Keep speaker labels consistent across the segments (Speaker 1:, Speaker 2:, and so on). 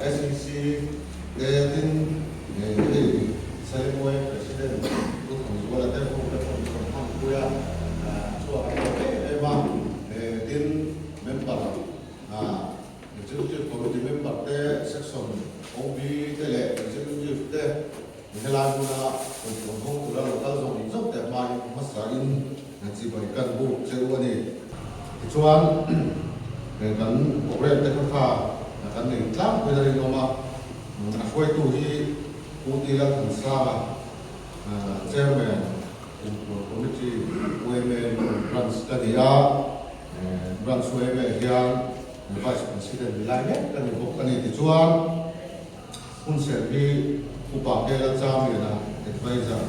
Speaker 1: SEC te tin hei Salimuai President Pu Thangzuala te ho te pawh min rawn hmanpui a, chhuak an lo em em a, tin member Executive Committee member te Section OB te leh Executive te helai hmuna kumpuan hawng tura lo kal zawng zawng te hmain hmasain chibai kan buk che u a ni. Tichuan, kan programme te kha kha kan nei tlangpuiin a rinawm a, a hruaitu hi Pu T. Lalthansanga, Chairman, Kumpuan Committee, yma Branch ka ni a, Branch yma hian Vice President ni lai mek ka ni bawk a ni. Tichuan, Hunserh hi Upa Kela Chamliana Adviser,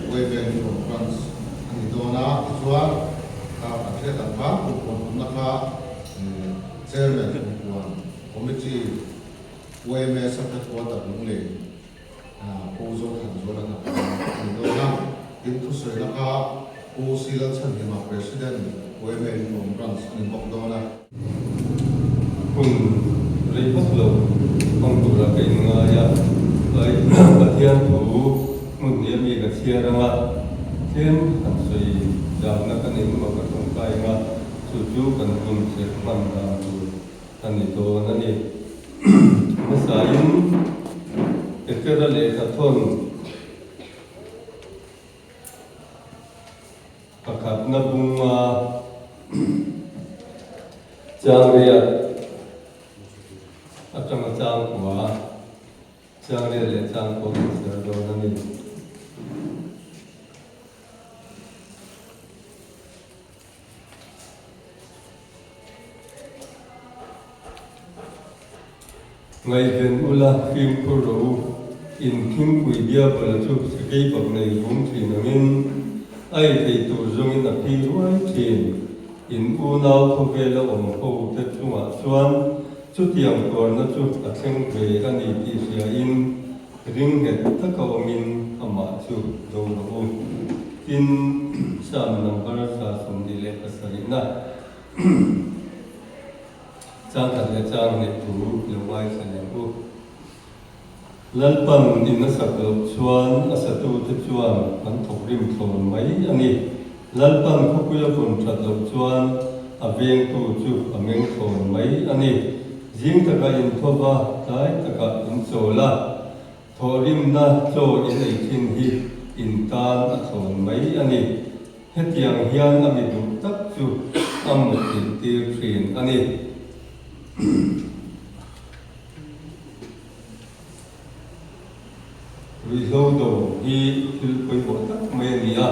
Speaker 1: yma Union Branch a ni dawn a, tichuan kha kan hriat ang khan Kumpuan awmna kha Chairman Kumpuan Committee yma Sub-Headquarter Lunglei Pu Zothanzuala hnathawh a ni dawn a, tin thusawina kha Pu Silalchhanhima President yma Union Branch a ni bawk dawn a.
Speaker 2: Hun rei vak lo hmang tura ka inngai a, tlai Pathian thu hmun hnih ami ka chhiar ang a, tlem han sawi zauhna ka nei hnuah ka tawngtai ang a, chu chu kan hun serh hman dan tur a ni dawn a ni. Hmasain Petera lehkha thawn Pakhatna bunga changriat atanga changkua, changriat leh changkua kan chhiar dawn a ni. Ngaihven ula fimkhur rawh u, in thingpui diabol chu sakei bak nei vung thin angin a ei thei tur zawngin a phi ruai thin. In unau khawvela awm ho te chungah chuan chutiang tuarna chu a thleng ve a ni tih hriain ring nghet taka awmin amah chu do rawh u. Tin, Psalm number 27na. Chang khat leh chang neih thu lo ngaithla leh u. Lalpan in a sak loh chuan a satute chuan an thawk rim thlawn mai a ni. Lalpan khawpui a vawn that loh chuan a vengtu chu a meng thlawn mai a ni. Zing takah in tho va, tlai takah in chawl a. Thawhrimna chaw in ei thin hi in tan a thlawn mai a ni. Hetiang hian a mi duh tak chu a mutthilh tir thin a ni. Ruihhlo do hi thil pawimawh tak mai a ni a,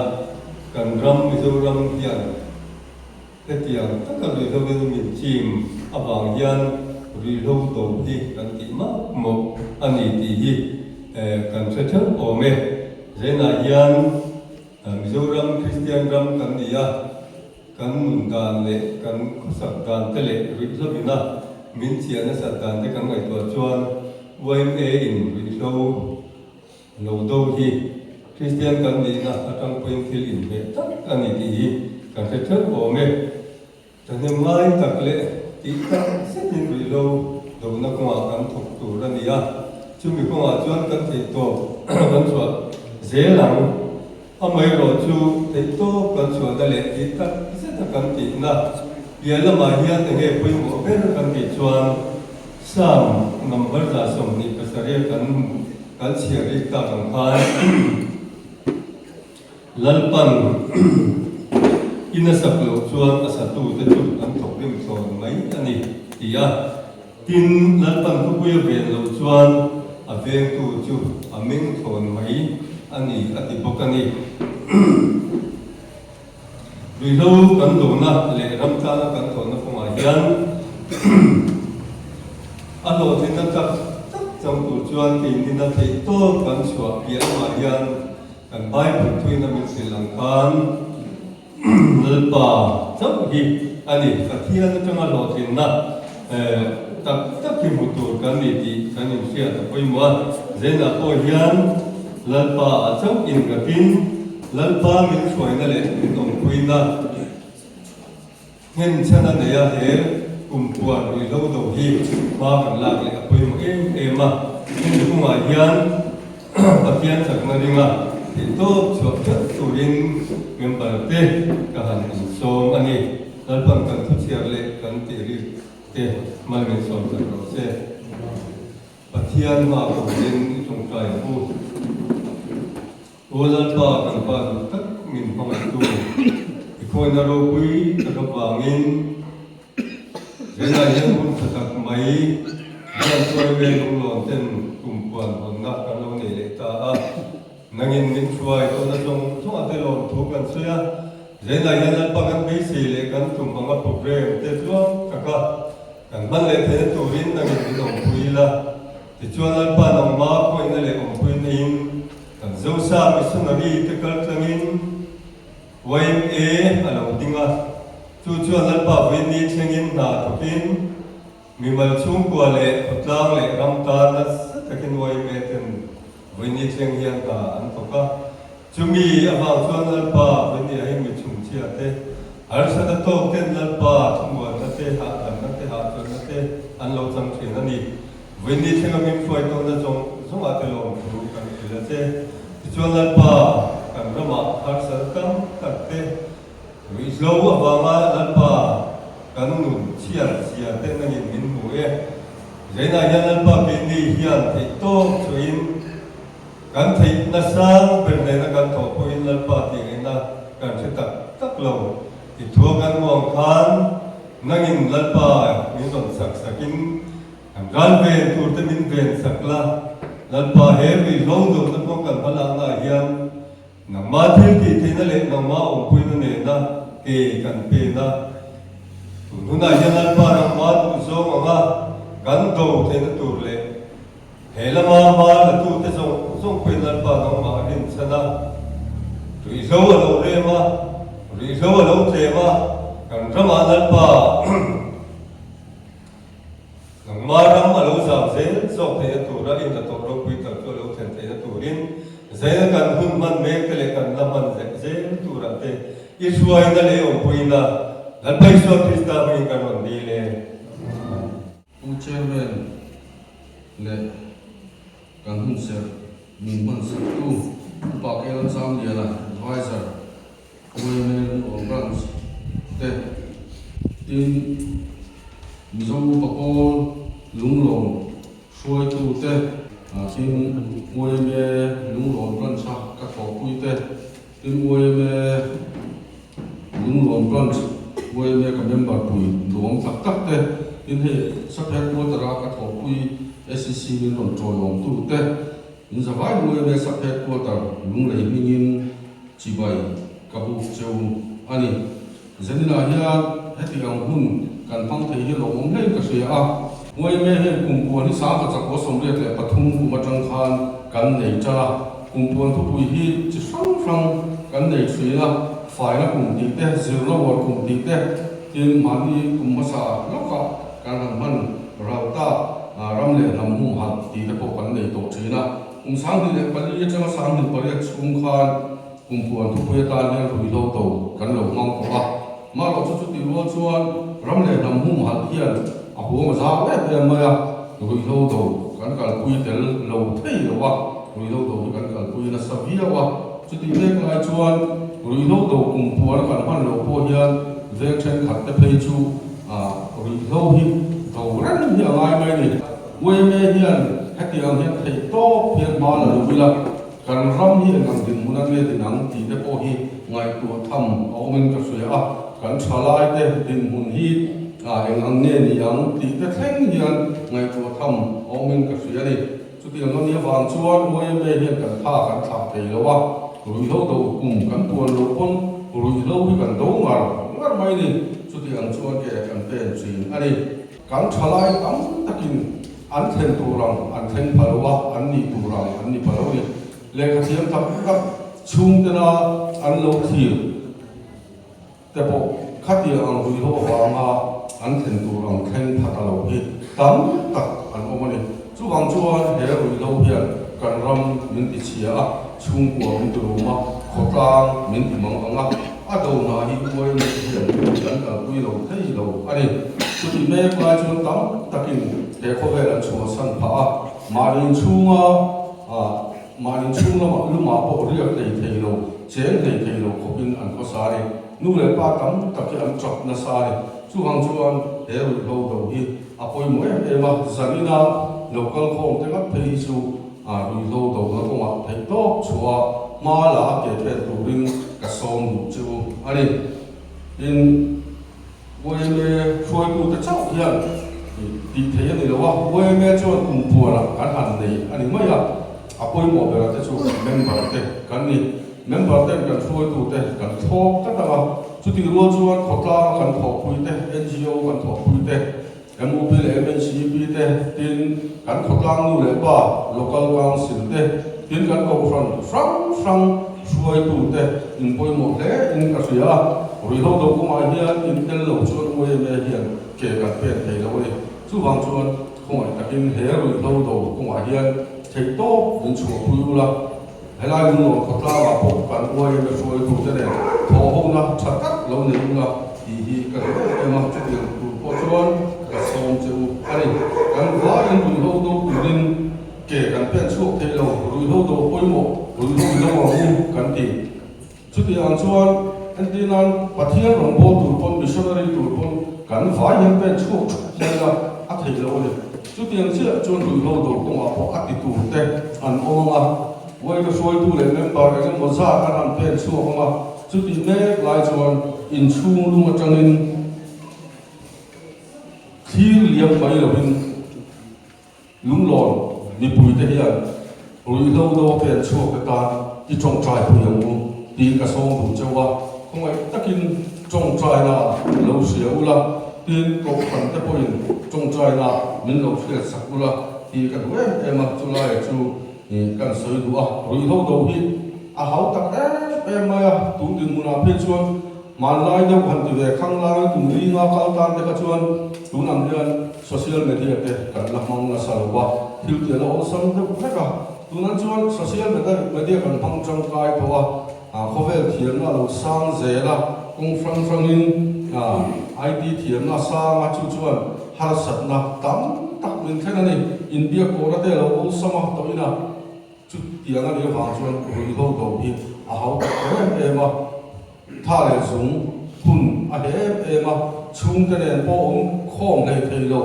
Speaker 2: kan ram Mizoram hian hetiang taka ruihhlo in min chim avang hian ruihhlo do hi kan tih mak mawh a ni tih hi kan hre theuh awm e. Zenah hian Mizoram Kristian ram kan ni a, kan nun dan leh kan khawsak dan te leh ruihhlovina min chiah nasat dan te kan ngaihtuah chuan yma in ruihhlo lo do hi Kristian kan nihna atang pawhin thil inhmeh tak a ni tih hi kan hre theuh awm e. Thahnem ngai tak leh tih tak zetin ruihhlo dona kawngah kan thawk tur a ni a, chumi kawngah chuan kan theihtawp kan chhuah zel ang. Amaherawh chu theihtawp kan chhuahna leh tih tak zeta kan tihna piah lamah hian enge pawimawh ber kan tih chuan Psalm number 27 kan kan chhiar rik tak ang khan Lalpan in a sak loh chuan a satute chu an thawk rim thlawn mai a ni, ti a. Tin, Lalpan khawpui a ven loh chuan a vengtu chu a meng thlawn mai a ni, a ti bawk a ni. Ruihhlo kan dona leh ram tana kan thawnna kawngah hian a hlawhtlinna tak tak chang tur chuan keinina theih tawp kan chhuah piah lamah hian Kan Bible thuina min hrilh ang khan Lalpa chauh hi a ni. Pathian atanga hlawhtlinna tak tak hi hmu tur kan ni tih kan inhriat a pawimawh a. Zenah pawh hian Lalpa a chauh innghatin Lalpa min hruaina leh min awmpuina, Nghenchhan a nei a, he Kumpuan ruihhlo do hi hma kan lak leh a pawimawh em em a, hemi kawngah hian Pathian chakna ringa theihtawp chhuah tlat turin member te ka han insawm a ni. Lalpan kan thuchhiar leh kan tih rik te mal min sawm sak rawh se. Pathian hma turin i tawngtai ang u. Aw Lalpa kan Pa duh tak min hmangaihtu, i khawina ropui tak avangin Zenah hian hun tha tak mai hian tuai vel lunglawn ten kumpuan hawnna kan lo nei leh ta a. Nangin min hruai tawhna zawng zawng a te lawmthu kan sawi a. Zenah hian Lalpa kan beisei leh kan tum anga program te tluang taka kan hman leh theihna turin nangin min awmpui ila. Tichuan Lalpa nangma khawihna leh awmpuina in kan Zosa missionary te kal tlangin YMA a lo ding a, chu chuan Lalpa vawiin thlengin hna thawkin mimal chhungkua leh khawtlang leh ram tan nasa takin YMA ten vawiin thleng hian hna an thawk a. Chumi avang chuan Lalpa vawiin ah hian mi chhungchhia te, harsatna tawk ten Lalpa thumuanna te, hahdamna te, hahchawlhna te an lo chang thin a ni. Vawiin thlenga min hruai tawhna zawng zawngah te lawmthu kan hrilh a che. Tichuan Lalpa kan ramah harsat tam tak te ruihhlo avanga Lalpa kan nun chhiat zia te nangin min hmu e. Zainah hian Lalpa keini hian theih tawk chhuahin kan theih nasa ber nena kan thawh pawhin Lalpa tih ngaihna kan hre tak tak lo. I thua kan hmu ang khan nangin Lalpa min rawn sak sakin Kan ral ven tur te min ven sak la, Lalpa he ruihhlo dawhna kawng kan hma lakna ah hian nangma thil tih theihna leh nangma awmpuina nena ke kan pen a. Tun hunah hian Lalpa nangma duh zawng anga kan do theihna tur leh he lama hma la tute zawng zawng pawhin Lalpa nangmah a rinchhan a, ruihhlo a lo rem a, ruihhlo a lo tlem a, kan ramah Lalpa Nangma ram a lo zam zel zawk theihna tura i hnathawh ropui tak chu a lo thlen theihna turin zaina kan hun hman mek te leh kan la hman zek zel turah te i hruaina leh i awmpuina Lalpa Isua Krista hmangin kan rawn dil e.
Speaker 3: Pu Chairman leh kan hun serh min hman saktu Upa Kelam Zamliana, Adviser, Women on Branch te tin Mizo Upa Pawl Lunglawm hruaitu te tin yma Lunglawm Branch a ka thawhpui te tin yma Lunglawm Branch yma ka member pui duhawm tak tak te tin hei Sub Headquarter a ka thawhpui SEC min rawn tawlawmtu te In zavai yma Sub Headquarter Lunglei hmingin Chibai ka buk cheu a ni. Zaninah hian heti ang hun kan hmang thei hi lawmawm hlein ka hria a. Yma hian kum puan hi 1983 kum atang khan kan nei tan a. Kum puan thupui hi chi hrang hrang kan nei thin a, faina kum tih te, zirna uar kum tih te, tin mahni kum hmasa lawkah kan han hman ral tak ram leh hnam humhalh tih te pawh kan nei tawh thin a. Kum 2004 atanga 2008 chhung khan kum puan thupui atan hian ruihhlo to kan lo hmang tawh a. Marawh chu chutih rual chuan ram leh hnam humhalh hian a huam a zau em em mai a, ruihhlo do kan kalpui tel lo thei lo a, ruihhlo do hi kan kalpui nasa viau a. Chutih mek lai chuan ruihhlo do kum puan kan hman loh pawh hian veng thenkhat te phei chu ruihhlo hi do reng hi a ngai mai a ni. Yma hian hetiang hian theih tawp hian hma la lo ila, kan ram hi eng ang dinhmun a nge din ang tih te pawh hi ngaihtuah tham a awmin ka hria a, kan thalai te dinhmun hi eng ang nge ni ang tih te thleng hian ngaihtuah tham a awmin ka hria a ni. Chutiang a nih avang chuan yma hian kan tha kan thlak thei lo a, ruihhlo do kum kan tuan loh pawn ruihhlo hi kan do ngar ngar mai a ni. Chutiang chuan ke kan pen thin a ni. Kan thalai tam takin an thlen tur ang an thleng pha lo a, an nih tur ang an ni pha lo ni. Lehkha thiam tak tak chhungtena an lo thlir te pawh khatiang ang ruihho avanga an thlen tur ang thleng pha ta lo hi tam tak an awm a ni. Chuvang chuan he ruihhlo hian kan ram min tichhia a, chhungkua min ti rum a, khawtlang min ti mang ang a. a do hna hi uain hian kan kalpui lo thei lo a ni. Chutih mek lai chuan tam takin he khawvel an chhuahsan phah a, mahni inchhunga mahni inchhung lamah lumah pawh riak hlei thei lo, cheng hlei thei lo khawpin an khawsa a ni. Nu leh pa tam tak hi an chap nasa a ni. Chuvang chuan he ruihhlo do hi a pawimawh em em a, zanina lo kal khawm te ngat phei hi chu ruihhlo dohna kawngah theih tawk chhuah hma la a ke pen turin ka sawm duh chu a ni. Tin, YMA hruaitute chauh hian tih theih a ni lo a, YMA chuan kum puanah kan han nei a ni mai a, a pawimawh bera te chu member te kan ni. Member ten kan hruaitute kan thlawk tlat ang a, chutih rual chuan khawtlanga kan thawhpui te, NGO kan thawhpui te, MUP leh MNCP te, tin kan khawtlang nu leh pa, Local Council te, tin kan kohhran hrang hrang hruaitute in pawimawh hle in ka hria a, ruihhlo do kawngah hian in tel lo chuan YMA hian ke kan pen thei lo a ni. Chuvang chuan khawngaih takin he ruihhlo do kawngah hian theihtawp min chhuahpui ula, Helai lunglawn khawtlangah pawh kan YMA hruaitute nen thawhhona tha tak lo nei ula tih hi ka duh em em a, chutiang tur pawh chuan ka sawm che u a ni. Kan vaiin ruihhlo do turin ke kan pen chhuak thei lo, ruihhlo do pawimawh, ruihhlo i lo ang u kan ti. Chutiang chuan entir nan Pathian rawngbâwl tur pawn, missionary tur pawn kan vai hian pen chhuak thut mai a, a theih loh a ni. Chutiang chiah chuan ruihhlo do kawngah pawh a ti tur te an awm ang a, Uaika hruaitu leh member eng emaw zat an han pen chhuak ang a, chutih mek lai chuan inchhung lung atangin thlir liam mai lovin Lunglawn mipuite hian ruihhlo do pen chhuak te tan i tawngtai pui ang u tiin ka sawm duh cheu a, khawngaih takin tawngtaina lo hria ula, tin kohhran te pawhin tawngtaina min lo hriat sak ula tih ka duh em em a, chulai chu kan sawi duh a, ruihhlo do hi a hau tak em em mai a, tun dinhmunah phei chuan Hmanlai deuh han ti ve khang lai kum linga kal tan te kha chuan tun ang hian social media te kan la hmang nasa lo a, thil ti a la awlsam deuh vek a. Tunah chuan social media kan hmang tangkai tawh a, khawvel thiamna a lo sang zel a, kawng hrang hrangin IT thiamna a sang a, chu chuan harsatna tam tak min thlen a ni. Inbiak pawhna te a lo awlsam a tawhin a. Chutiang a nih avang chuan ruihhlo do hi a hau tak em em a, tha leh zung hun a heh em em a, chhungte nen pawh awm khawm hlei thei lo,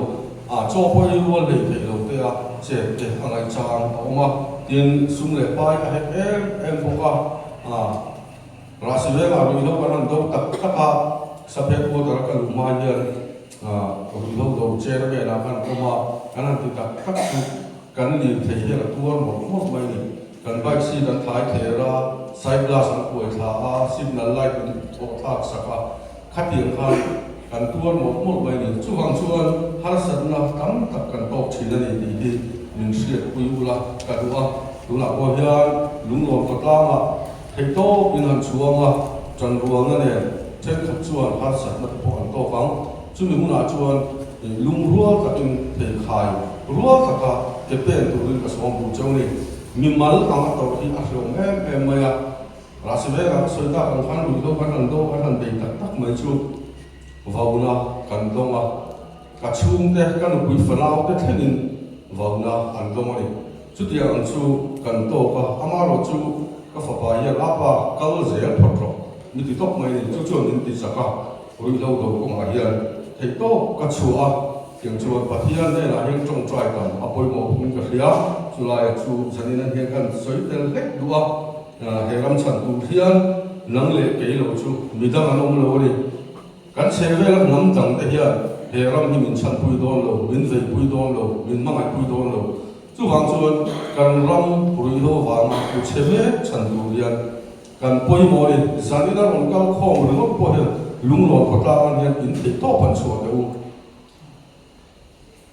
Speaker 3: a chaw pawh ei rual hlei thei lo te a chet te a ngaihchang a awm a, tin sum leh pai a hek em em bawk a, a Rahsi vengah ruihhlo kan han do tak tak a, Saphet water a ka luh hma hian ruihhlo do chen velah kan awm a, kan han ti tak tak chu. Kan lirthei hian a tuar mawlh mawlh mai ni. Kan bike seat an thlai thler a, side glass an kuai thla a, signal light an thawh thlak sak a, khatiang khan kan tuar mawlh mawlh mai ni. Chuvang chuan harsatna tam tak kan tawk thin a ni tih hi min hriatpui ula ka duh a. Tunah pawh hian lunglawn khawtlangah theihtawp in han chhuang a, ṭanrualna nen thenkhat chuan harsatna te pawh an tawk ang. Chumi hunah chuan lungrual takin pheikhai rual taka ke pen turin ka sawm duh cheu ni. Mimal ang a tawrh hi a hreawm em em mai a. Rasi vengah ka sawi tak ang khan ruihhlo kan han do kan han bei tak tak mai chu vauna kan dawng a. Ka chhungte, ka nupui fanau te thlengin vauna an dawng a ni. Chutiang ang chu kan tawk a, amaherawh chu ka fapa hian a pa kal zel phawt rawh mi ti tawp mai a ni. Chu chuan min ti chak a. Ruihhlo do kawngah hian theihtawp ka chhuah a, tiang chuan Pathian hnenah hian tawngtai tam a pawimawh bawkin ka hria. Chulaia chu zanin an hian kan sawi tel hlek duh a, he ram chhan tur hian nang leh kei lo chu midang an awm lo a ni. Kan chhe vela hnam dang te hian he ram hi min chhanpui dawn lo, min veipui dawn lo, min hmangaihpui dawn lo. Chuvang chuan kan ram ruihhlo vanga u chhe mek chhan tur hian Kan pawimawh a ni, zanin a rawn kal khawm ringawt pawh hian lunglawn khawtlang an hian in theih tawp an chhuah teh u.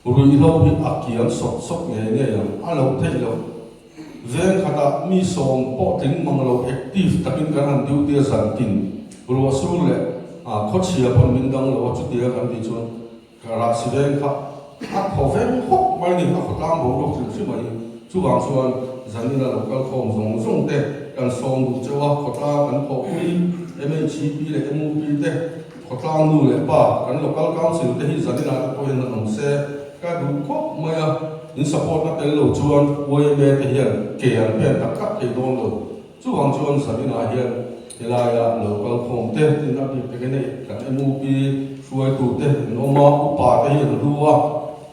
Speaker 3: Ruihhlo hi a kiam sawk sawk ngei ngei ang, a lo theih loh. Veng khatah mi sawm pawh tling mang lo active takin kan han duty a zan tin ruah sur leh khawchhia pawn min dang lo a chutia kan tih chuan Ka rah si veng kha a thaw veng hawk mai ni, a khawtlang boruak hrim hrim a ni. Chuvang chuan Zanina lo kal khawm zawng zawng te kan sawm duh cheu a, khawtlang kan thawhpui MHP leh MUP te, khawtlang nu leh pa, kan Local Council te hi zaninah te pawhin an awm se ka duh khawp mai a, in support na tel lo chuan yma te hian ke an pen tak tak thei dawn lo. Chuvang chuan zaninah hian helaia local khawm te tin a bik takin hei kan MUP hruaitu te an awm a, upa te hi an hlu a,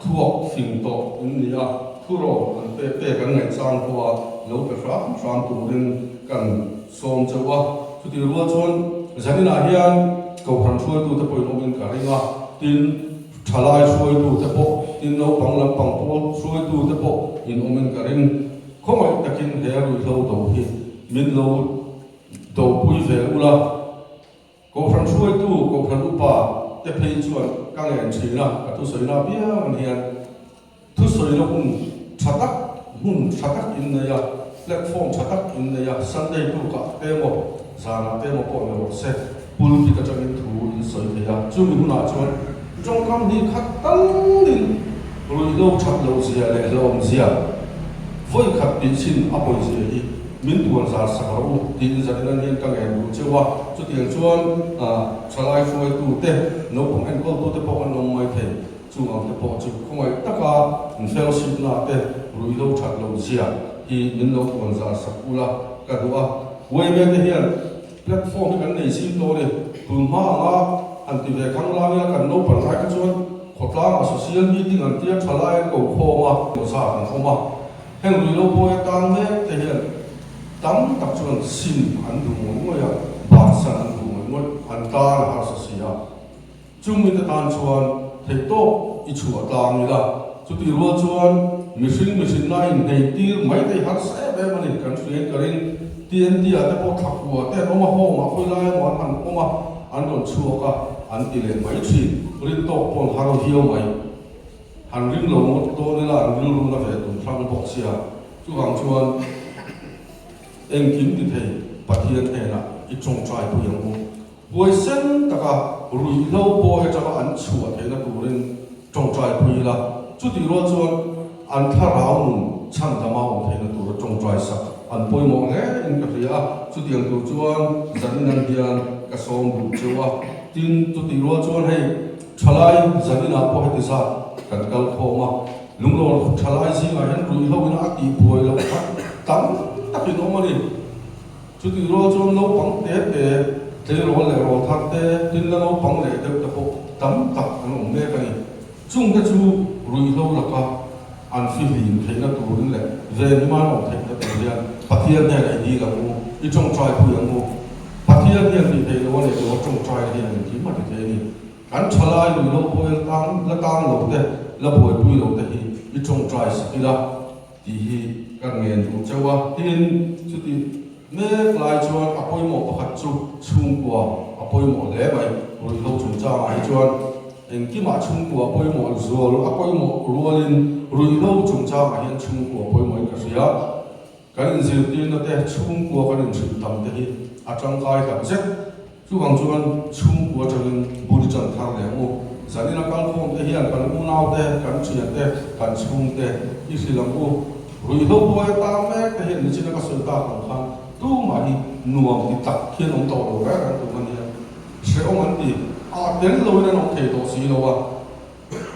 Speaker 3: thluak fing tawh an ni a, thurawn an pek pek an ngaihchang pawh a lo pe hram hram turin kan sawm chauh a. Chutih rual chuan zaninah hian kohhran hruaitu te pawhin awmin ka ring a, tin thalai hruaitu te pawh, tin naupang lampang pawl hruaitu te pawh in awmin ka ring. Khawngaih takin he ruihhlo do hi min lo dopui ve ula, Kohhran hruaitu, Kohhran upa te phei chuan ka ngen thin a, ka thusawina apiang an hian thusawina hun tha tak, hmun tha tak in nei a, platform tha tak in nei a, Sunday tukah te emaw, zanah te emaw pawh ni rawh se, pulpit atangin thu in sawi thei a, chumi hunah chuan tawngkam hi khat talin ruihhlo that loh zia leh hlauhawm zia vawi khat tih chhin a pawi zia hi min tuan zar sak rawh u tiin zanin an hian ka ngen duh cheu a, chutiang chuan thalai hruaitu te, naupang enkawltu te pawh an awm mai thei, chung ang te pawh chu khawngaih taka in fellowship na te ruihhlo that loh zia hi min lo tuan zar sak ula ka duh a, yma te hian Platform hi kan nei zing tawh a ni. Tun hma anga han ti ve khang lai a kan naupan lai kha chuan khawtlangah social meeting an tia tha lai an ko khawm a, zat an awm a. Heng lui lo pawi atan mek te hian tam tak chuan sim an duh ngawih ngawih a, bansan an duh ngawih ngawih, an tan a harsa si a. Chung mite tan chuan theihtawp i chhuah tlang ila, chutih rual chuan mihring mihrinna inhei tir mai thei harsa em em a ni. Kan hriain ka ring, TNT ah te pawh thlakua te an awm a, home ah khawi lai emaw an han awm a, an rawn chhuak a, an ti leh mai thin. Rin tawk pawh an har viau mai. Han ring lo ngawt dawn ila an rilru na ve tum hrang bawk sia. Chuvang chuan engkim ti thei Pathian hnenah i tawngtai pui ang u. Huaisen taka ruihhlo pawi atanga an chhuah theihna turin tawngtai pui ila, chutih rual chuan an thlarau nun chhandama awm theihna tura tawngtai sak an pawimawh hle in ka hria a, chutiang tur chuan zanin an hian ka sawm duh cheu a. Tin, chutih rual chuan hei thalai zaninah pawh heti zat kan kal khawm a, lunglawn thalai zingah hian ruihhlo ina a tihbuai loh kha tam takin awm a ni. Chutih rual chuan naupang te te, tleirawl leh rawl thar te, tin la naupang leh deuh te pawh tam tak an awm mek a ni. Chungte chu ruihhlo laka an fihlim theihna turin leh venhim an awm theihna tur hian Pathian hnenah i dil ang u, i tawngtai pui ang u. Pathian hian tih theih loh a neih loh a tawngtai hian engkim a ti thei a ni. Kan thalai ruihhlo pawh la tang lo te, la buaipui lo te hi i tawngtai sak ila. Tih hi ka ngen duh chauh a, tin chutih mek lai chuan a pawimawh pakhat chu chhungkua a pawimawh hle mai. Ruihhlo chungchangah hi chuan engkimah chhungkua a pawimawh zual a pawimawh rualin ruihhlo chungchangah hian chhungkua a pawimawhin ka hria. Kan inzirtirna te chhungkua kan inhrilh tam te hi a tangkai tak zet. Chuvang chuan chhungkua atangin bul chan thar leh ang u. Zanin a kalkhawm te hian kan unau te, kan thian te, kan chhung te i hrilh ang u. Ruihhlo buai atan mek te hian nichin a ka sawi tak ang khan tumah hi nuam ti tak hian awm tawh lo reng reng tur a nia. Hrehawm an ti. A tel loin an awm thei tawh si lo a.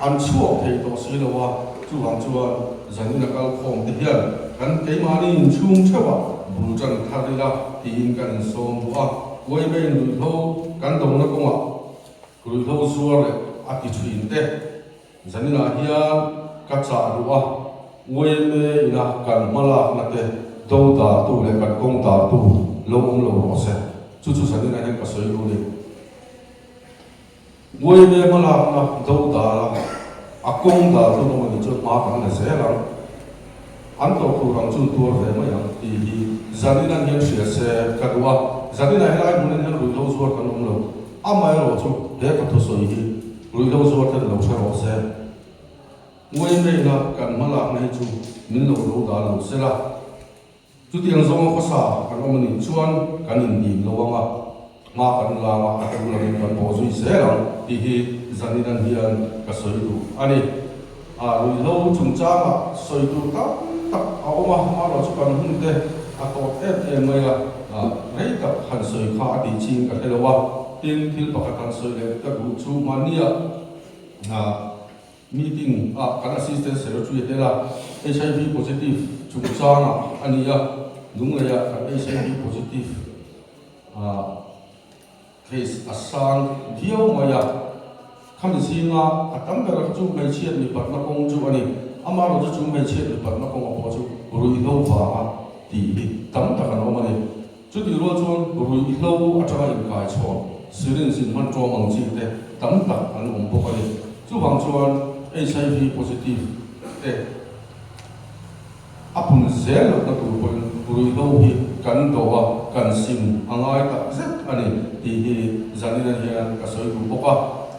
Speaker 3: An chhuak thei tawh si lo a, chuvang chuan zanin a kalkhawm te hian kan keimahni inchhung theuhah bul tan thar ila tiin kan insawm duh a, Uaimein ruihhlo kan dona kawngah ruihhlo zuar leh a ti thin te zaninah hian ka chah duh a, Uaime ina kan hmalakna te do dartu leh kan kawng dartu lo awm lo rawh se, chu chu zaninah hian ka sawi duh a ni. Uaime hmalakna do dal a, a kawng dal chu nawm a nih chuan hma kan la zel ang. An tawrh tur ang chu tuar ve mai ang tih hi zanin an hian hria se ka duh a. Zaninah helai hmunin hian ruihhlo zuar kan awm lo. Amaherawh chu he ka thusawi hi ruihhlo zuar ten lo hre rawh se. Uaime ina kan hmalakna hi chu min lo do dal lo se la. Chutiang zawnga khawsa kan awm a nih chuan kan indim lo ang a, hma kan lang a, a tul angin kan bawh zui zel ang tih hi zanin an hian ka sawi duh a ni. A ruihhlo chungchangah sawi tur tam tak a awm a, amaherawhchu kan hun te a tawt em em mai a. Rei tak han sawi kha a tih chin ka hre lo a, tin thil pakhat han sawi leh ka duh chu mahnia meeting ah kan Assistant Secretary a tel a, HIV positive chungchangah a ni a, Lungleiah kan HIV positive case a sang viau mai a, khami zinga a tam ber kha chu hmeichhiat mipatna kawng chu a ni. Amaherawhchu chu hmeichhiat mipatna kawnga pawh chu ruihhlo vanga tih hi tam tak an awm a ni. Chutih rual chuan ruihhlo atanga inkaichhawn syringe inhman tawm ang chi te tam tak an awm bawk a ni. Chuvang chuan HIV positive te A pun zel lohna tur pawhin ruihhlo hi kan do a, kan sim a ngai tak zet a ni tih hi Zanina hian ka sawi duh bawk a.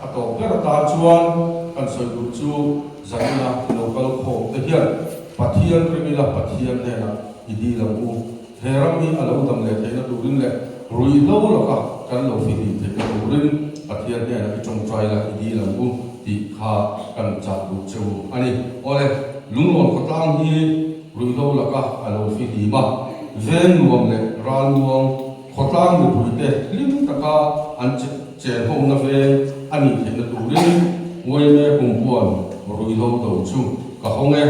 Speaker 3: A tawp ber atan chuan kan sawi duh chu Zanina local khawm te hian Pathian ring ila Pathian hnenah i dil ang u. He ram hi a lo dam leh theihna turin leh ruihhlo laka kan lo fihlim theihna turin Pathian hnenah i tawngtai la i dil ang u tih kha kan chah duh che u a ni. Awle, Lunglawn khawtlang hi ruihhlo laka a lo fihlim a, veng nuam leh ral muang khawtlang mipuite hlim taka an chen hona veng a nih theihna turin Uaime Kumpuan ruihhlo do chu ka hawng e.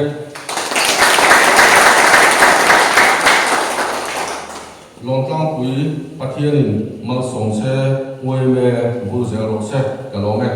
Speaker 3: Lawngtlangpui Pathianin malsawm se, Uaime vul zel rawh se, ka lawm e.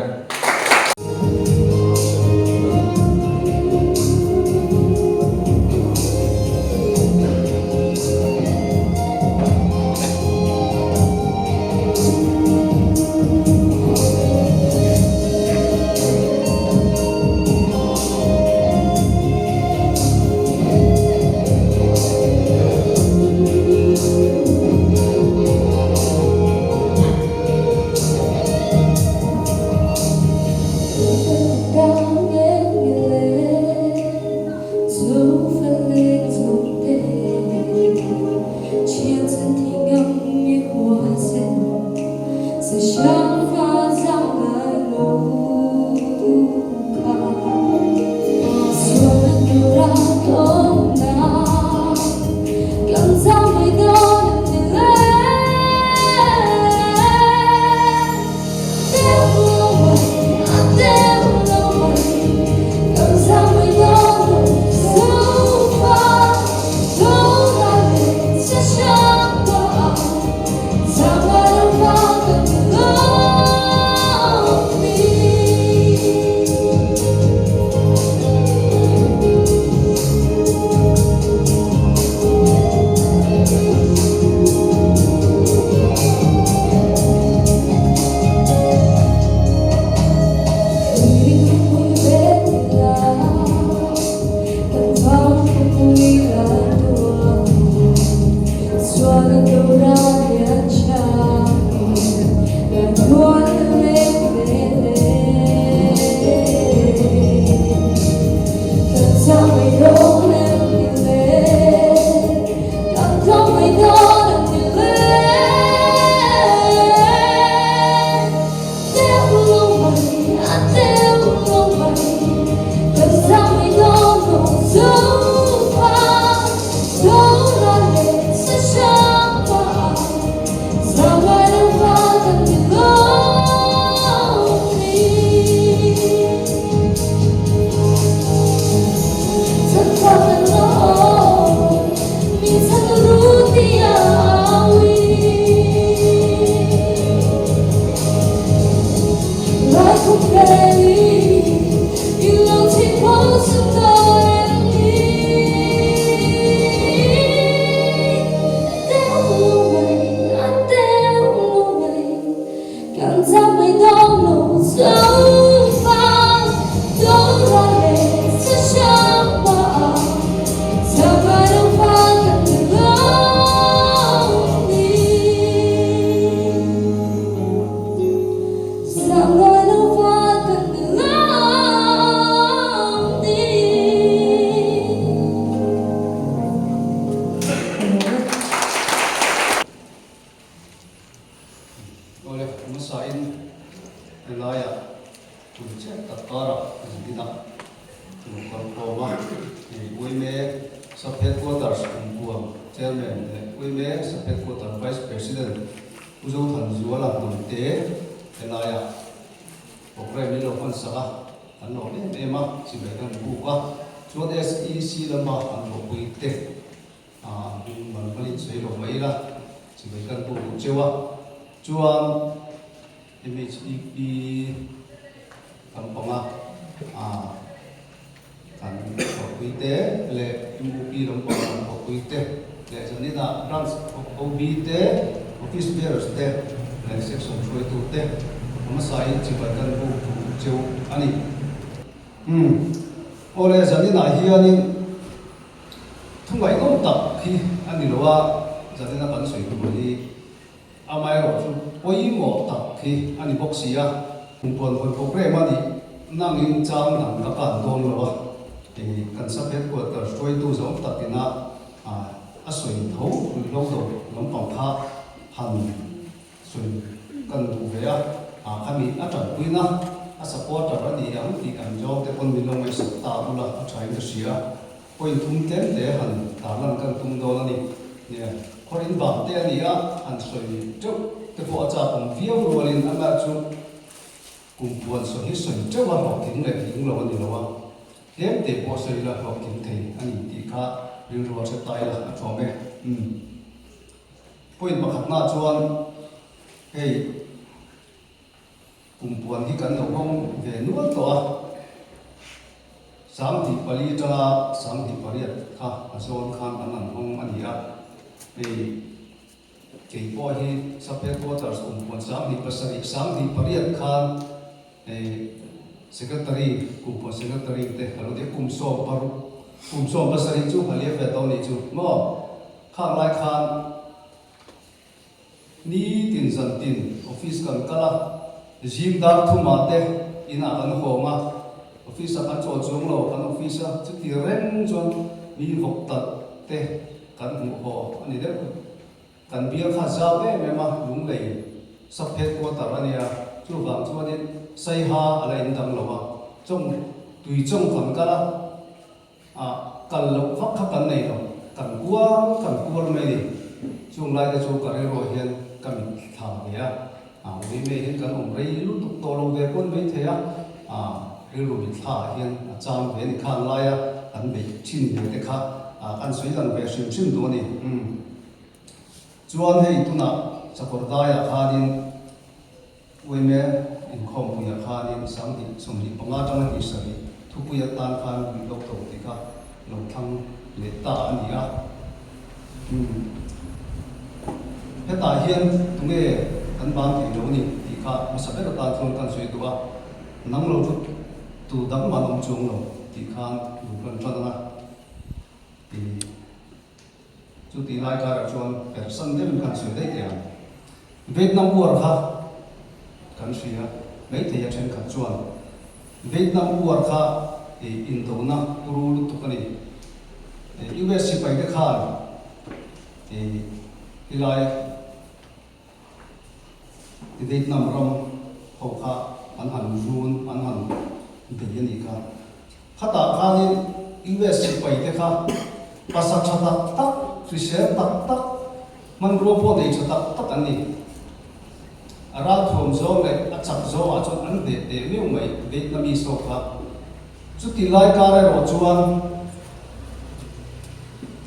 Speaker 4: Chairman leh Uime Sub Headquarter Vice President Pu Zothanzuala Hnamte helaiah Programme min lo hman sak a, kan lawm em em a, chibai kan buk a, chuan SEC lama an thawhpui te an hming man hmalin sawi lo mai ila, chibai kan buk duh cheu a, chuan MHEP lampanga kan thawhpui te leh MUP lampanga kan thawhpui te leh zaninah Branch OB te, Office Bearers te leh Section hruaitu te hmasain chibai kan buk duh cheu a ni. Umm. Awle, zaninah hianin thu ngaihnawm tak hi a ni lo a, zanina kan sawi tur hi Amaherawhchu pawimawh tak hi a ni bawk si a. Kumpuan hawi programme a nih nangin chang dang ka kan dawn lo a, kan sub headquarter hruaitu zawng takina a sawi tho ruihhlo do lampang kha han sawi kan duh ve a, khami a tanpuina a supporter a ni ang tih kan zawng te pawn min lo ngaihsak ta ula a thain ka hria. Point thum tlem te han tarlan kan tum dawn a ni. Nia, khawr in vang te a ni a, han sawi teuh te pawh a chak awm viau rualin amah chu kum puan sawi hi sawi teuh a hlawhtling leh tling lo a ni lo a, tlem te pawh sawi ila hlawhtling thei a ni tih kha rilru a hre ta ila a tlawm e. Umm. Point pakhatnaah chuan hei. Kum puan hi kan lo hawng ve nual tawh a, 24 atanga 28 kha a zawn khan an han hawng a ni a, hei kei pawh hi Sub Headquarters kum puan 27, 28 khan hei Secretary, kum puan Secretary te ka lo ti a, kum 16, kum 17 chu a liam ve tawh a nih chu maw? Khang lai khan. Ni tin zan tin office kan kal a, zing dar thumah te inah kan hawng a, office ah kan chawl chuang lo, kan office a chuti reng chuan mi vawk talh te kan hmuh haw a ni deuh. Kan bial kha zau em em a, Lunglei sub headquarter a nia, chuvang chuanin Saiha a la indang lo a, chawng tui chawng kan kal a, A kal loh vak kha kan nei lo, kan kual kan kual mai ni. Chung lai te chu ka rilruah hian ka mit thla ve a, a ui mai hian kan awm rei lutuk tawh lo ve pawn mai thei a, a rilru mit thla ah hian a chang ve a ni khang laia kan beih thin ve te kha a kan sawi lang ve hrim hrim duh a ni. Umm. Chuan hei tunah sakawr daiah khanin Uaime inkhawmpuiah khanin 25 atanga hnih sarih thupui atan khan ruih lo tho tih kha lo thlang leh ta a ni a. Umm. Hetah hian tunge kan ban thei lo ni tih kha hmasa ber atan chuan kan sawi duh a, nang lo chu tu dang man awm chuang lo tih khan lu kan tan ang a. Ih. Chutih lai karah chuan persan deuhin kan sawi daih teh ang. Vietnam War kha kan hria maithei a thenkhat chuan Vietnam War kha indona turu lutuk a ni. US sipai te khan helai Vietnam ram ho kha an han run an han bei a nih kha. Khatah khanin US sipai te kha pasa tha tak tak, hrisel tak tak, hmanrua pawh nei tha tak tak an ni. A ralthuam zawng leh a chak zawngah chuan an hneh teh meuh mai Vietnamese ho kha. Chuti lai kar erawh chuan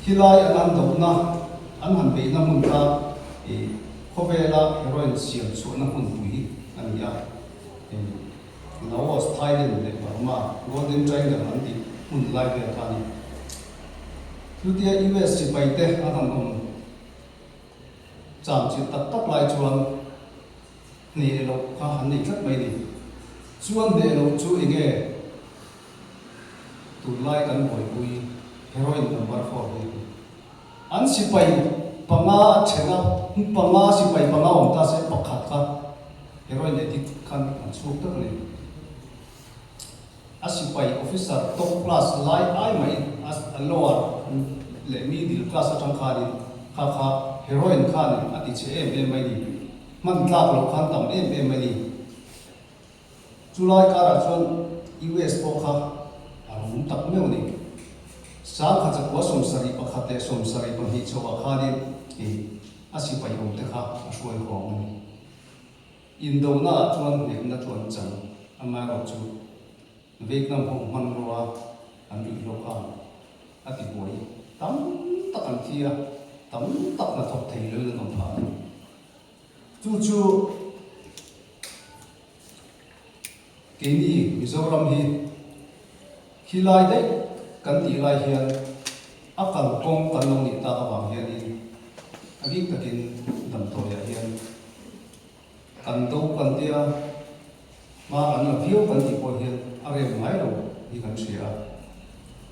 Speaker 4: thilai an han dohna, an han beihna hmun kha khawvela heroin siam chhuahna hmunpui a ni a. Laos, Thailand leh Burma, Golden Triangle an tih hmun lai vel kha a ni. Chutia US sipai te an han awm cham chilh tak tak lai chuan hneh loh kha an nei tlat mai a ni. Chuan hneh loh chu eng nge tunlai kan buaipui heroin number 4 hi? An sipai panga a then a, panga sipai panga awm ta se pakhat kha heroin addict khan an chhuk tak a ni. A sipai officer top class lai ai mai a lower leh middle class atang khanin kha kha heroin khanin a ti chhe em em mai ni. Hman tlak loh khan tam em em mai ni. Chulai karah chuan US pawh kha a rum tak meuh a ni. 1971 leh 72 chhoah khanin ih a sipai awmte kha a hruai hawng a ni. Indonaah chuan hnehna chu an chang, amaherawhchu Vietnam ho hmanrua an ruihhlo khan a ti buai tam tak an thi a, tam tak hnathawk thei loin an awm phah a ni. Chu chu keini Mizoram hi khilai daih kan tih lai hian a kalkawng kan lo nih tak avang hianin a bik takin damdawiah hian kan do kan tia hma kan la viau kan tih pawh hian a rem ngai lo hi kan hria a,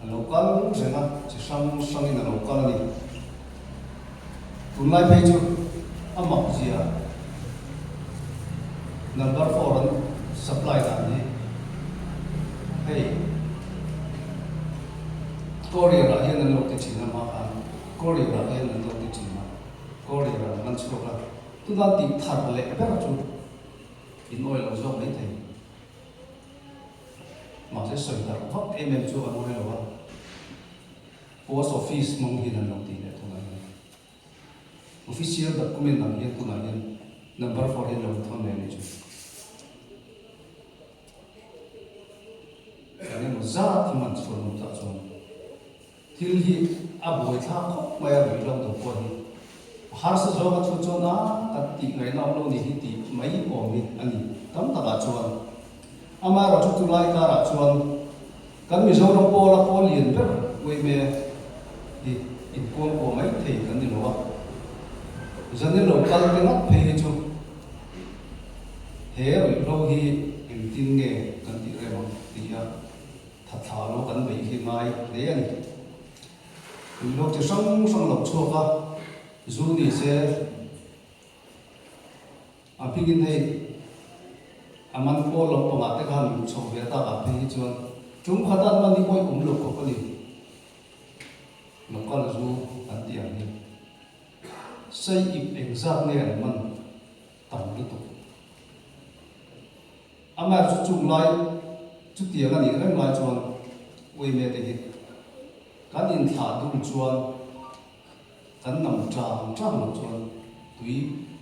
Speaker 4: a lo kal reng a, chi hrang hrangin a lo kal a ni. Tunlai phei chu a mak zia number four an supply dan hi hei courier ah hian an lo ti thin a hma khan courier ah hian an lo ti thin a courier ah an man chhuak a tuna tih thar leh ber chu in awih lo zawk mai thei mahse sawi darh vak em em chu an awih lo a. Post Office hmang hian an lo tih leh tunah hian Official document ang hian tunah hian number 4 hian lo thawn leh anih chu. Eng emaw zat hi man chhuan awm tah chuan thil hi a buai thlak khawp mai a ruihhlo do pawh hi a harsa zawng a thu chuan a kan tih ngaihna awm lo ni hi tih mai awm hi a ni tam takah chuan amaherawhchu chulai karah chuan Kan Mizoram pawla pawl lian ber uaime hi inkuang kuah mai thei kan ni lo a, zanin lo kal te ngawt phei hi chu he ruihhlo hi engtin nge kan tih rem ang tih a thatthla lo kan beih hi ngai hle a ni. Ruihhlo chi hrang hrang lo chhuak a, zu ni se, A hmingin hei a man pawl lo pangah te khan luh chho ve tak ah phei hi chuan tum khat an man hi awih awm lo khawp a ni. Local zu an tih ang hi sei ip engzat nge an man tam lutuk. Amaherawhchu chung lai chutiang a nih reng lai chuan uaime te hi kan inthlah dul chuan Kan nam tang tang loh chuan tui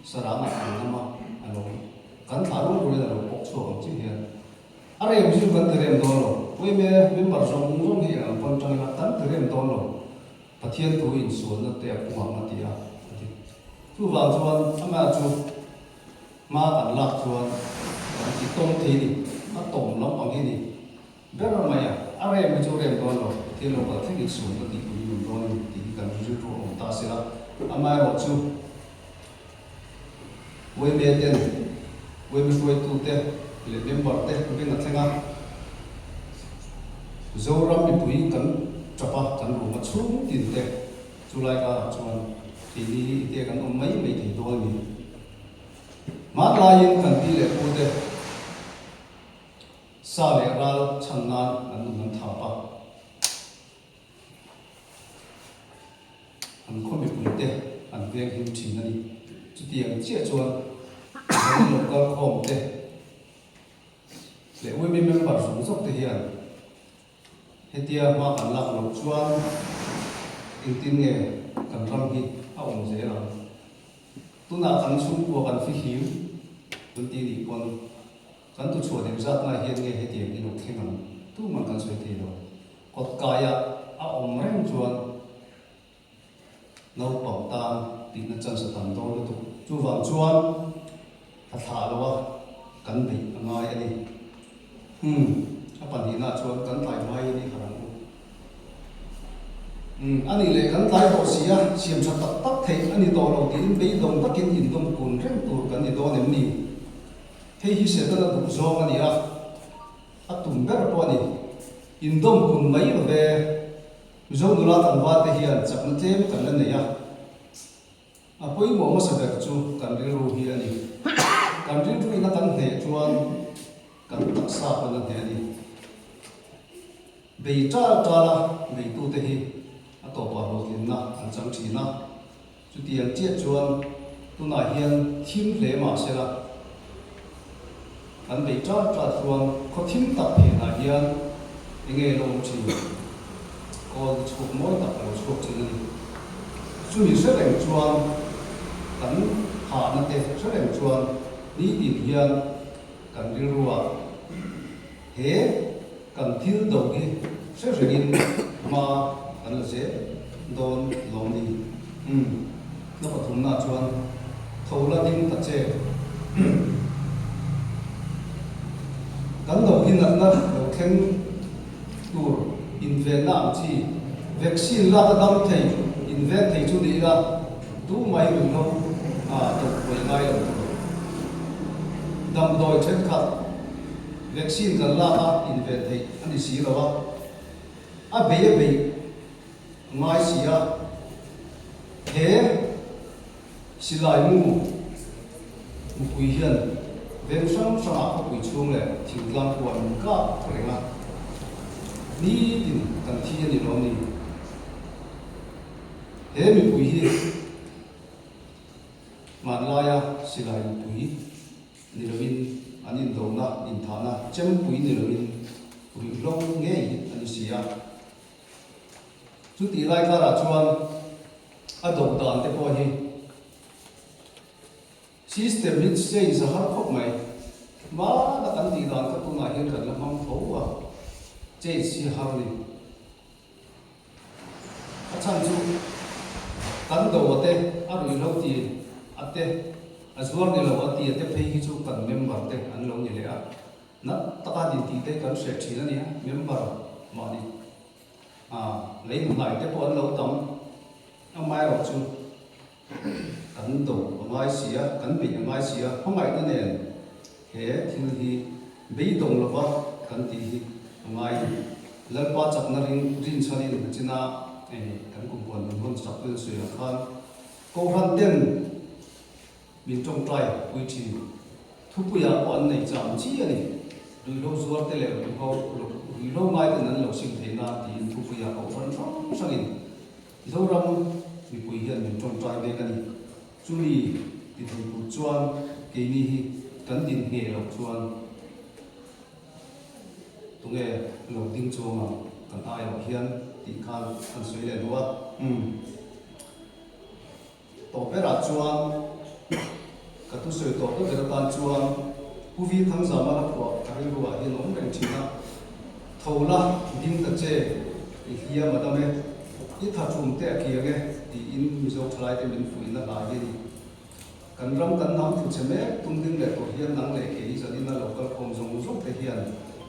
Speaker 4: sarang ah kan nam a, a lo kan thlah rual rualin a lo pawk chhuak ang chiah hian a rem chu kan ti rem dawn lo. Uime member zawng zawng hi eng ang pawn tang ila kan ti rem dawn lo. Pathian thu insualna te a pung ang a ti a, a ti. Chuvang chuan amah chu hma kan lak chuan kan ti tawm thei ni, a tawm lampang hi ni. Ber mai a, a rem hi chu rem dawn lo, thil lo kal thleng in sual ka tih pui nun dawn a ni tih hi kan rilru a awm ta se la, amaherawh chu uaime ten, uaime hruaitu te leh member te beng a thleng a, Zoram mipui kan tap a, kan rum a chhung tin te chu lai karah chuan keini hi ite kan awm mai mai thei dawn a ni. Hmanlaiin kan pi leh pu te. Sa leh ral chhan nan an nun an thap a, an khaw mipuite an veng him thin a ni. Chutiang chiah chuan Mizoram lo kal khawm te leh women member zawng zawk te hian hetia hma kan lak loh chuan engtin nge kan ram hi a awm zel ang? Tunah kan chhungkua kan fihlim kan ti nih pawn Kan tuchhuah deuh zat ngai hian nge hetiang hi lo thleng ang tuman kan sawi thei lo. Kawt kaia a awm reng chuan naupang tan tihna chance a tam dawn lutuk. Chuvang chuan a thlah lo a, kan beih a ngai a ni. Umm, a pahnihna chuan kan tlai hmaiin i harh ang u. Umm, a nih leh kan tlai tawh si a, siam tha tak tak theih a ni tawh lo tiin beidawng takin indawm kun reng tur kan ni dawn em ni? Hei hi Setana duh zawng a ni a, a tum ber pawh a ni. Indawm kun mai lo ve, Mizo nula tlangval te hian chakna tlem kan la nei a. A pawimawh hmasa ber chu kan rilru hi a ni. Kan rilru ina kan hneh chuan kan taksa pawn a hneh a ni. Bei tal tal a beitute hi a tawpah hlawhtlinna an chang thin a. Chutiang chiah chuan tunah hian thim hle mah sela, kan bei ṭat ṭat chuan khaw thim tak phenah hian eng nge lo awm ṭhin? Kawl ni chhuak mawi tak a lo chhuak thin a ni. Chumi hre reng chuan kan hahna te hre reng chuan nitin hian kan rilruah he kan thil do hi hre rengin hma kan la zel dawn lawm ni. Umm, na pathumna chuan tho la ding ta che. Kan do hi natna lo thleng tur invenna ang chi vaccine lak a dam thei inveng thei chu ni ila tu mai ruihhlo a tawppuai ngai lo tur. Damdawi thenkhat vaccine kan lak a inven theih a ni si lo a, a bei a bei ngai si a, he Silai mu mupui hian veng hrang hrangah khawpui chhung leh thingtlang pawh an kap reng a, nitin kan thi a ni lo ni. He mipui hi hmanlaia silai mupui ni loin an indona, inthahna chempui ni loin ruihhlo ngei a ni si a. Chutih lai karah chuan a do dan te pawh hi system hi change a har khawp mai. Hmana kan tih dan kha tunah hian kan la hmang tho a, change hi a har a ni. A chhan chu kan do a te, a ruihhlo ti a te, a zuar ni lo a ti a te phei hi chu kan member te an lo ni leh a. Nat taka din tih te kan hre thin a nia, member mahni lei hnai te pawh an lo tam amaherawh chu kan do a ngai si a, kan beih a ngai si a, hmangaihna nen he thil hi beidawng lova kan tih hi a ngai a ni. Lalpa chakna ring rinchhanin a china kan kumpuan min hawn chak vel sawiah khan Kohhran ten Min tawngtai pui thin. Thupuiah pawh an nei cham chi a ni. Ruihhlo zuar te leh ruihho ruihhlo ngai ten an lo sim thei nan tiin thupuiah kohhran hrang hrangin Zoram mipui hian min tawngtai mek a ni. Chumi ti thei tur chuan keini hi kan din ngheh loh chuan tunge lo ding chuang ang kan aiawh hian tih khan an sawi leh duh a. Umm. Tawh berah chuan ka thusawi tawh deuh ber atan chuan Pu Vi Thangzama la phuah ka rilruah hian awm reng thin a, Tho la, ding ta che, i hliam a dam e, i tha thum te a kiang e tiin Mizo thalaite min fuihna hla hi a ni. Kan ram kan hnam thu che mek tum ding leh tur hian nang leh kei zanina lo kal khawm zawng zawng te hian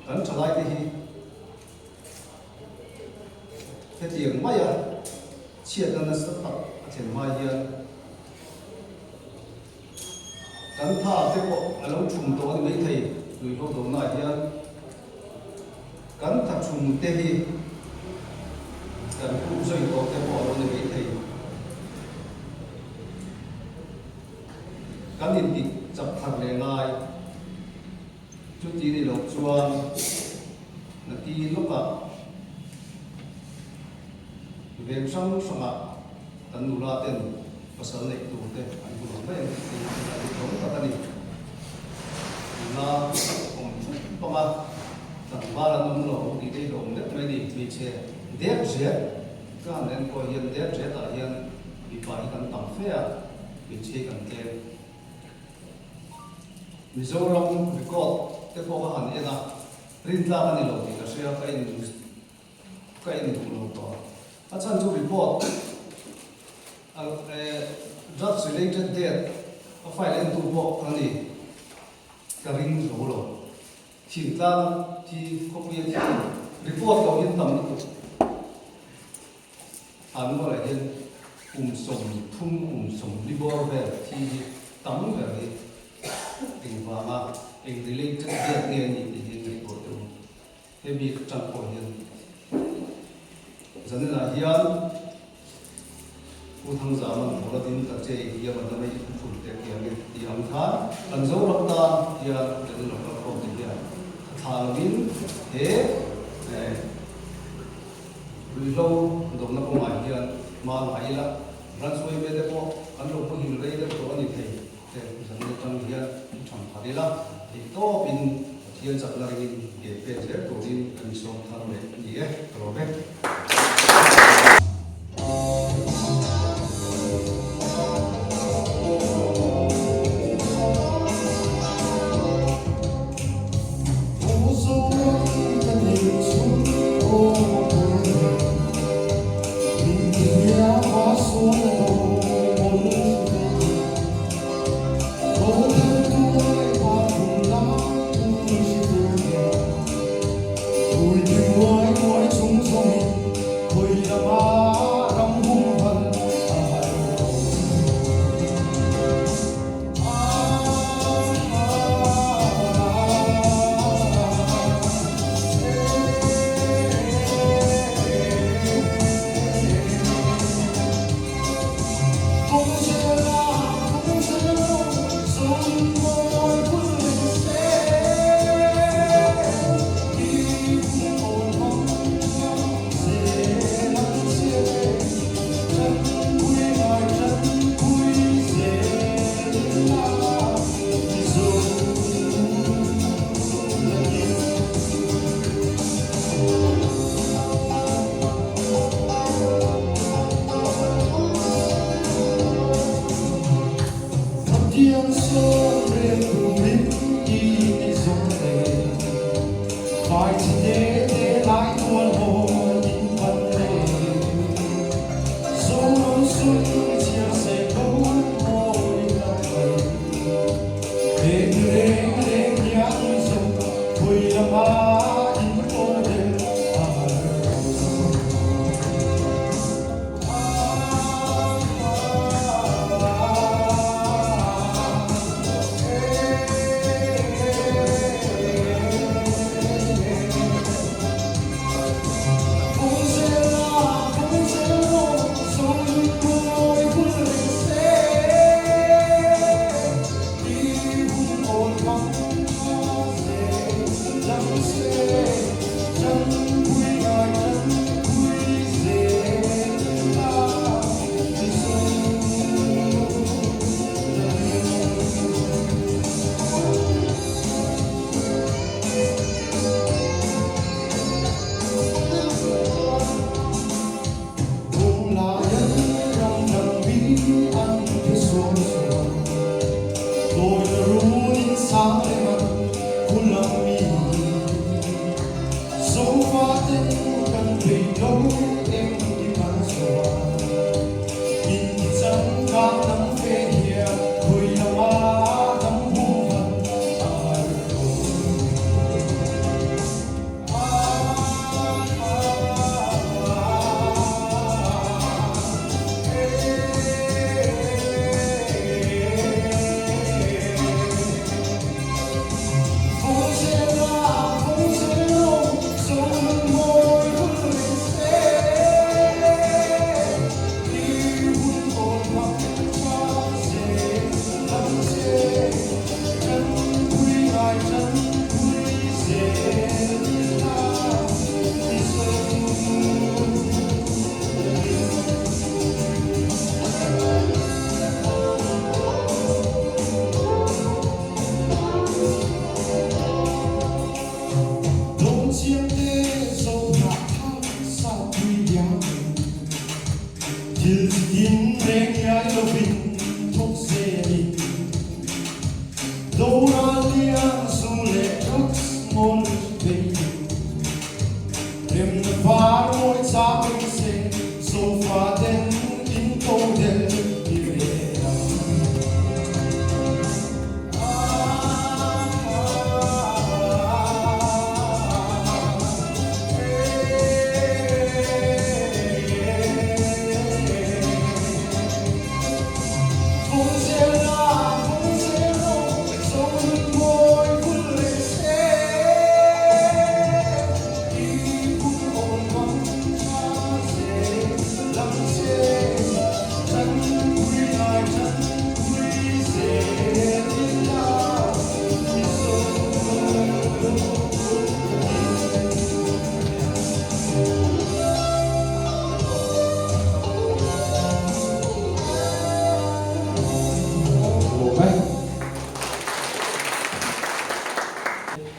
Speaker 4: kan thalaite hi Hetiang maia chhiatna nasa tak a thlen hma hian kan tha te pawh a lo thum tawh a ni maithei ruihhlo donaah hian kan tha thum te hi kan khup zui tawh te pawh a lo ni maithei. Kan inti chak thar leh ngai. Chuti ni loh chuan nati lawkah veng hrang hrangah kan nula ten pasal neih tur te an hmu lo mai ang tih hi a dik lo tak a ni. Nula awm thut panga tlangval an awm lo tih te hi hlawm deuh mai a ni. Hmeichhe dep zet ka han en pawh hian dep zetah hian mipa hi kan tam fe a, hmeichhe hi kan tlem. Mizoram record te pawh ka han en a, rintlak a ni lo tih ka hria, ka in ka in duh lo tawh. A chhan chu report a drugs related death a file en tu pawh ka ni, ka ring zo lo. Thingtlang thi khawpuia thi report lo hian tam lutuk. An rualah hian kum 30 kum 40 bawr vel thi hi tam ber hi engvanga eng related biak nge a nih tih hi ngaihtuah teh u. Hemi atang pawh hian zaninah hian Pu Thangzama'n Thawla din ta che i hiam a dam e i thuthlun teh kiang e tih ang khan kan Zoram tan hian zanin lo kal khawm te hian thla lovin he Ruihhlo dawmna kawngah hian hma la ila, Branch yma te pawh kan lo hmuhil rei deuh tawh a ni thei te zan atang hian i tham thar ila, theihtawpin Pathian chakna ringin ke pek zel turin kan insawm thar leh a ni e, ka lawm e.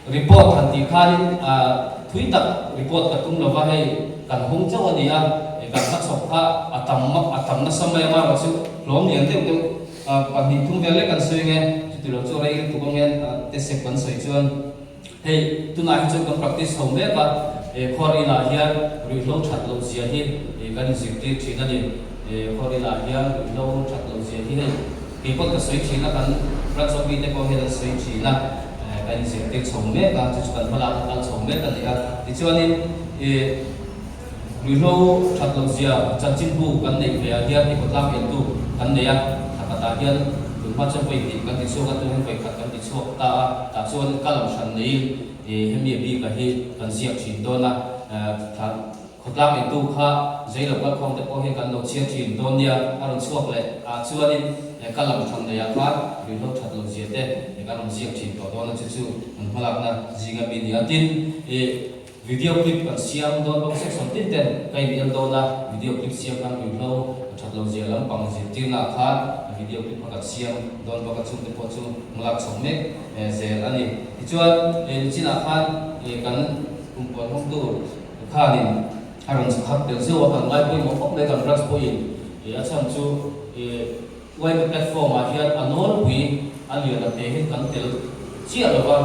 Speaker 5: Report han tih khanin thui tak report ka tum lova hei kan hung chauh a ni a, kan hmachhawp kha a tam a tam nasa mai anga erawh chu hlawm lian deuh deuh pahnih thum vel lek kan sawi ange chuti lo chu rei lutuk ange te sep kan sawi chuan hei tunah hi chuan kan practice ho mek a, khuar inah hian ruihhlo that loh zia hi kan inzirtir thin a ni. Khaw rinah hian ruihhlo that loh zia hi hei kei pawh ka sawi thin a, kan branch OB te pawh hian an sawi thin a, kan inzirtir chho mek a, chu chu kan hmalak a kal chho mek a ni a. Tichuanin ruihhlo that loh zia chanchinbu kan neih ve ah hian i khawtlang entu kan nei a, thla khatah hian tunhma chuan vawi hnih kan tichhuak a, tunah hian vawi khat kan tichhuak ta a, tah chuan ka lam hran neiin hemi a bikah hi kan ziak thin dawn a, thla Khawtlang eitu kha zei lo kalkhawm te pawh hian kan lo chhiar thin dawn nia, a rawn chhuak leh ah chuanin ka lam than nei ah khan ruihhlo that lo zia te kan rawn ziak thin tawh dawn a, chu chu kan hmalakna zinga mi nia. Tin, ih video clip kan siam dawn bawk section tin ten ka in el dawn a, video clip siam khan ruihhlo that lo zia lampang zirtirna ah khan video clip kha kan siam dawn bawk a, chungte pawh chu hmalak chho mek zel a ni. Tichuan, nichinah khan kan kumpuan hawngtu Khanin a rawn chhak tel zeuh a, kan ngai pawimawh khawp mai kan branch pawhin ih a chhan chu ih yma platform ah hian a nawlpui a lian a te hi kan tel chiah lo va,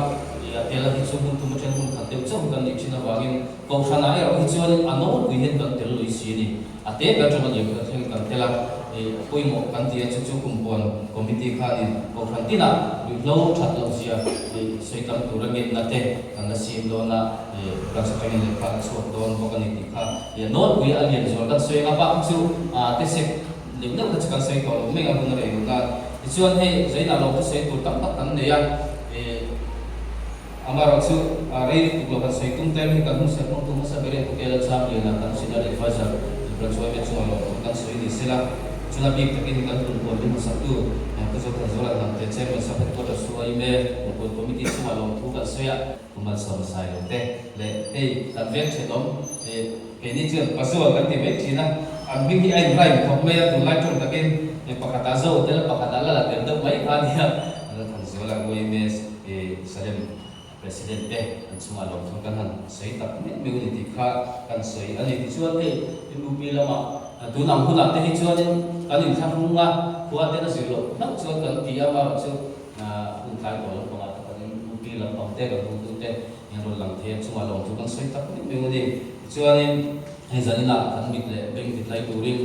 Speaker 5: ih a tel a hi chu hun thum atang hun khat deuh chauh hi kan nih thin avangin kohhran ah erawh hi chuanin a nawlpui hian kan tel lui si a ni. A te ber tawng a lian kher thleng kan tel a, ih a pawimawh kan ti a, chu chu kumpuan committee khanin kohhran tinah ruihhlo that loh zia ih sawi tam tura ngenna te kan la siam dawn a, ih branch atangin lehkha a chhuak dawn bawk a ni tih kha ih a nawlpui a lian zual kan sawi anga bak hi chu ah te sek neuh neuh kha chu kan sawi tawh lo mai a hun a rei lo nan. Tichuan hei zainah lo chu sawi tur tam tak kan nei a, ih. Amaherawh chu, rei lutuk lo kan sawi tum tel hi kan hun serh hmangtu hmasa ber in Hotel a chang lian a kan Senior Adviser Branch YMA chungah lawm tur kan sawi ni sela, chuna bik takin kan tum puan ri hmasaktu Pu Zothanzuala Hnamte Chairman Sub Headquarters YMA Kumpuan Committee chungah lawm thu kan sawi a, Pu Malsawmsai lo te leh hei kan veng thenawm keini chuan Pazual kan ti mai thin a, an hming hi a in rhyme khawp mai a, tunlai tawng takin pakhatah zo tel pakhatah la la tel deuh mai kha a nia, Lalthanzuala YMA. Salem President te an chungah lawmthu kan han sawi tak meuh meuh a ni tih kha kan sawi a ni. Tichuan hei MUP lamah tun ang hunah te hi chuanin kan inthlahrung a, khua ten a zir loh hlauh chuan kan ti a, amaherawh chu hun tlai tawh lampangah te kan MUP lampang te kan hotu te an rawn lang thei a, chungah lawmthu kan sawi tak meuh meuh a ni. Tichuanin hei zaninah kan mit leh beng tit lai turin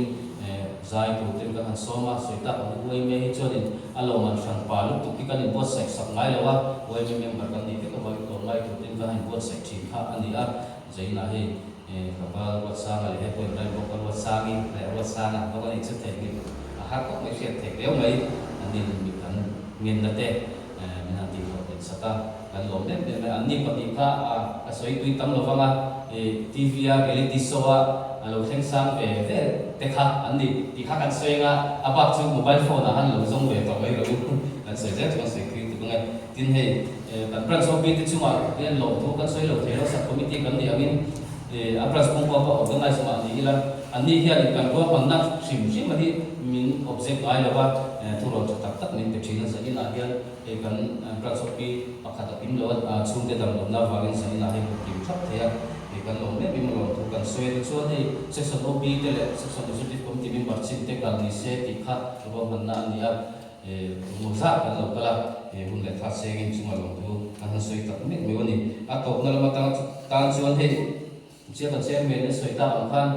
Speaker 5: zai tur ten kan han sawm a, sawi tak ang hi UIMA hi chuanin a lawmman hran pa lutuk hi kan inbuatsaih sak ngai lo a, UIMA member kan nih vek avangin tlawm ngai tur ten kan han inbuatsaih thin kha a ni a, Zainah hei tlangval Ruatsanga leh he pawhin rain bawk a, Ruatsangi leh Ruatsanga bawk a nih chu theihnghilh a har khawp mai hriat theih riau mai, an nin mit an ngenna te min han tihhlawh tel sak a, kan lawm em em mai. Anni pahnih kha ka sawi tui tam lo vang a, TV a reality show a a lo thleng sang ve ve te kha an ni tih kha kan sawi anga, a bak chu mobile phone ah han lo zawng ve tawh mai lo u, kan sawi zel chu kan sawi tui tuk ang e. Tin hei kan branch OB te chungah hian lawmthu kan sawi lo thei lo, sub committee kan nih angin a branch pawngkua pawh organize mah ni ila, anni hianin kan ruahmanna hrim hrim a hi min object ngai lo a, thurawn tha tak tak min pe thin a, zaninah hian hei kan branch OP pakhat a kim lo a, chhungte dam lohna avangin zaninah hei kan kim thap thei a, hei kan lawm em em a lawmthu kan sawi a, tichuan hei section OB te leh section executive committee member chin te kal ni se tih kha ruahmanna a ni a. Eng zat kan lo kal a, he hun leh thla sengin chunga lawmthu kan han sawi tak mek mai a ni. A tawpna lam atang tan chuan hei Chief and Chairman a sawi tak ang khan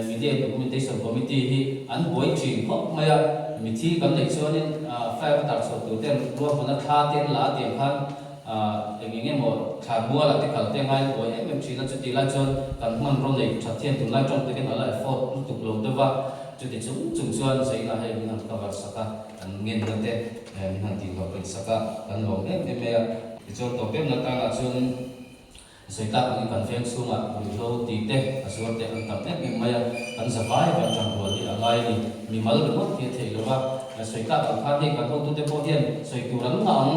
Speaker 5: Media and Documentation Committee hi an buai thin khawp mai a, mithi kan neih chuanin file a tar chhuah tur ten ruahmanna thla te an la a tiang khan eng eng emaw thlan mualah te kal te ngai an buai em em thin a, chuti lai chuan kan hmanraw nei that hian tunlai tawng takin a la effort lutuk lo deuh va. Chuti chung chung chuan Zaina hei min han cover sak a, kan ngenna te min han tihhlawh tel sak a, kan lawm em em mai a. Tichuan tawpemna tanah chuan sawi tak angin kan veng chhungah ruihhlo ti te, a zuar te an tam em em mai a, kan zavai kan tangrual hi a ngai a ni. Mimal ringawt hi a theih lo va, sawi tak ang khan hei kan hotute pawh hian sawi tur an ngah ang,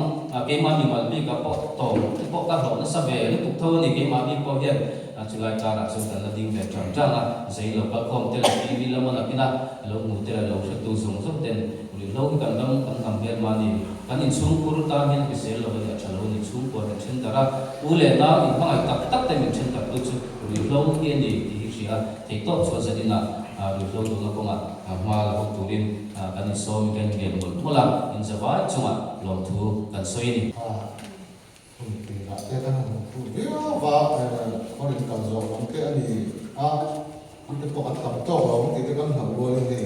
Speaker 5: keimah mimal bikah pawh tawm te pawh ka hlawh nasa ve lutuk tho a ni, keimah bik pawh hian. A chulai karah chuan kan la ding ve ṭang ṭang a, zei lo kalkhawm te leh TV lama nakina lo hmu te leh lo hretu zawng zawng ten ruihhlo hi kan ram kan hnam hmel mahni kan inchhungkur tan hian hrisel lo a ni, a ṭha lo a ni, chhungkua min ṭhen darh a, u leh nau inhmangaih tak tak te min ṭhen darhtu chu ruihhlo hi a ni tih hi hria a, theihtawp chuan zaninah ruihhlo dawhna kawngah hma la hawk turin kan insawmin kan inlian mawlh mawlh a, inzavai chungah lawmthu kan sawi a ni.
Speaker 1: Hun tirah te kan han hmu viau va, khaw in kal zawh lam te a ni a, mi te pawh an tam tawk lo ang tih te kan hlauh rualin hei.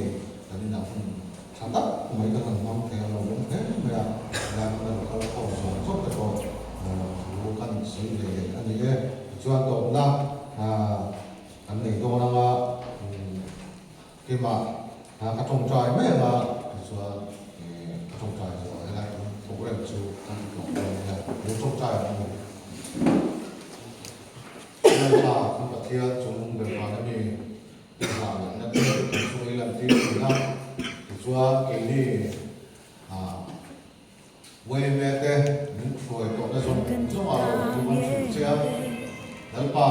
Speaker 1: Keimah ka tawngtai mai anga tichuan ka tawngtai zawh helai kan program chu kan tlawh dawn nia. Lo tawngtai ang u. Lalpa kan Pathian chung ber vana mi i zah lohna te kan chunga i lantir thin a, tichuan keini Yma te min hruai tawhna zawng zawng ah lo thu kan hrilh che a, Lalpa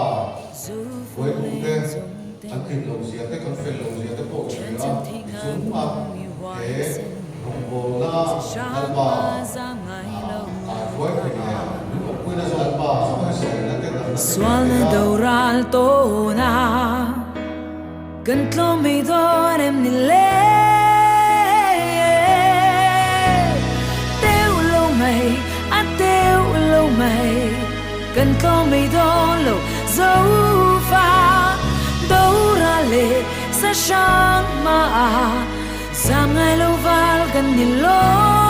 Speaker 1: hruaitute kan tlin lo zia te kan fel lo zia te pawh i hria a, i chunga he rawngbawlna Lalpa kai hruai thei leh min awmpuina zawng Lalpa hriselna te damna te
Speaker 6: Sualna doral tawna kan tlawm mai dawn em ni le? Teuh lo mai, a teuh lo mai, kan tlawm mai dawn lo Zofa doral leh sa hrang hmaah zam ngai lo val kan ni lo.